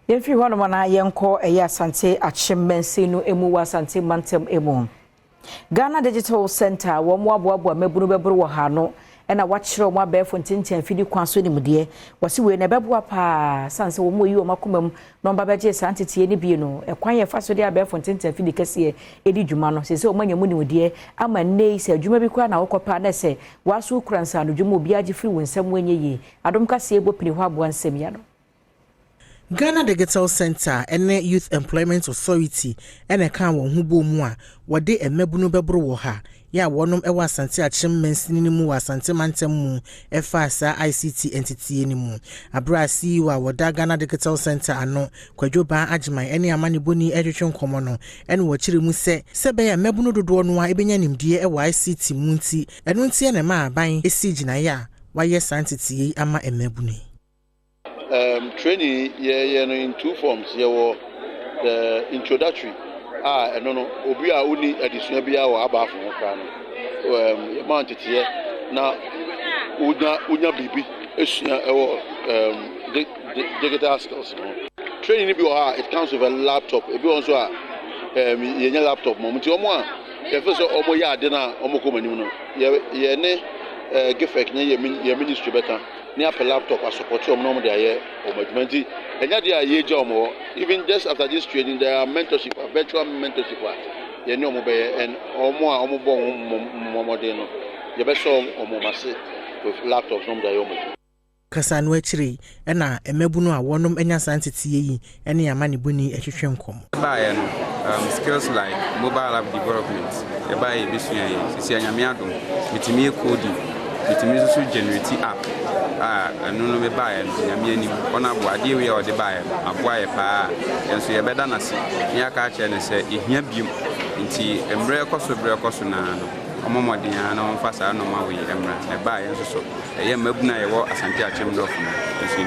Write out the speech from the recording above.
Yɛmfiri hɔnom na yɛnkɔ ɛyɛ Asante Akyem mansin no mu wɔ Asante mantam mu. Ghana Digital Center, wɔn aboaboa mmabunu bɛboro wɔ ha no ɛna wakyerɛ wɔn abɛɛfo ntenten afidi kwan so nimdeɛ. Wɔsi wei na ɛbɛboa paa san sɛ wɔn yi wɔn akoma mu na wɔn ba bɛgye saa nteteɛ no bie no, ɛkwan yɛ fa so de abɛɛfo ntenten afidi kɛseɛ edi dwuma no sɛ wɔn anya mu nimdeɛ ama nne yi sɛ adwuma bi koraa na wɔkɔ paa na sɛ wɔaso kura nsaano dwuma, obi agye firi wɔn nsam, wɔnyɛ yie. Adom kaseɛ bɔ pini hɔ aboa nsɛm ya no. Ghana Digital Center ne Youth Employment Authority ɛna ɛka wɔn ho bɔ mu a wɔde mmabunu bɛboro wɔ ha yɛ a wɔnom wɔ Asante Akyem mansini no mu wɔ Asante mantam mu ɛfa saa ICT nteteɛ no mu. Aberɛ a CEO a wɔda Ghana Digital Center ano, Kwadwo Baa Agyeman, ne amanebɔni ɛretwetwe nkɔmmɔ no, ɛne wɔkyerɛ mu sɛ bɛyɛ mmabunu dodoɔ no a ɛbɛnya nimdeɛ wɔ ICT mu nti, ɛno nti ɛna ɛma aban ɛsi gyinaeɛ a wayɛ saa nteteɛ yi ama mmabunu yi. Training yɛyɛ no in two forms. Yɛwɔ the introductory a ɛno no, obi a wonni adesua biara wɔ abaafo ho koraa no, yɛma nteteɛ na wonya biribi esua ɛwɔ digital skills ho. Training no bi wɔ hɔ a it comes with a laptop, ebi wɔ nso a yɛnya laptop mɔ. Nti wɔn a yɛfɛ sɛ wɔn yɛ ade no a wɔn kɔ wɔn anim no, yɛ yɛ ne GIFEC ne yɛ ministry bɛka ne apɛ laptop asupport wɔn na wɔn de ayɛ wɔn adwuma. Nti ɛnya deɛ a yɛgya wɔn hɔ, even just after this training there are mentorship, a virtual mentorship a yɛne wɔn bɛyɛ, and wɔn a wɔn bɔ wɔn mmɔden no, yɛbɛsɔ wɔn ase with laptops na wɔn de ayɛ wɔn adwuma. Kasa no akyire ɛna mmabunu a wɔnom anya saa nteteɛ yi ne amanebɔni ɛhwehwɛ nkɔmmɔ. Baeɛ no, skills like mobile app development yɛbaeɛ, yɛbɛsua yɛ sisi. Anyame adom, metumi yɛ coding, metumi nso so generate app a ɛno no mebaeɛ no, Nyame anim ɔno aboa adeɛ wei a ɔde baeɛ no aboa yɛ paa. Yɛn nso yɛbɛda n'ase ne yɛaka akyerɛ no sɛ ɛhia biom. Nti mmerɛ kɔ so, berɛ kɔ so naa no, ɔmmɔ mmɔden a na ɔmfa saa nɔɔma wei mmra na ɛbaeɛ nso so ɛyɛ mmabunu a yɛwɔ Asante Akyem North no nso.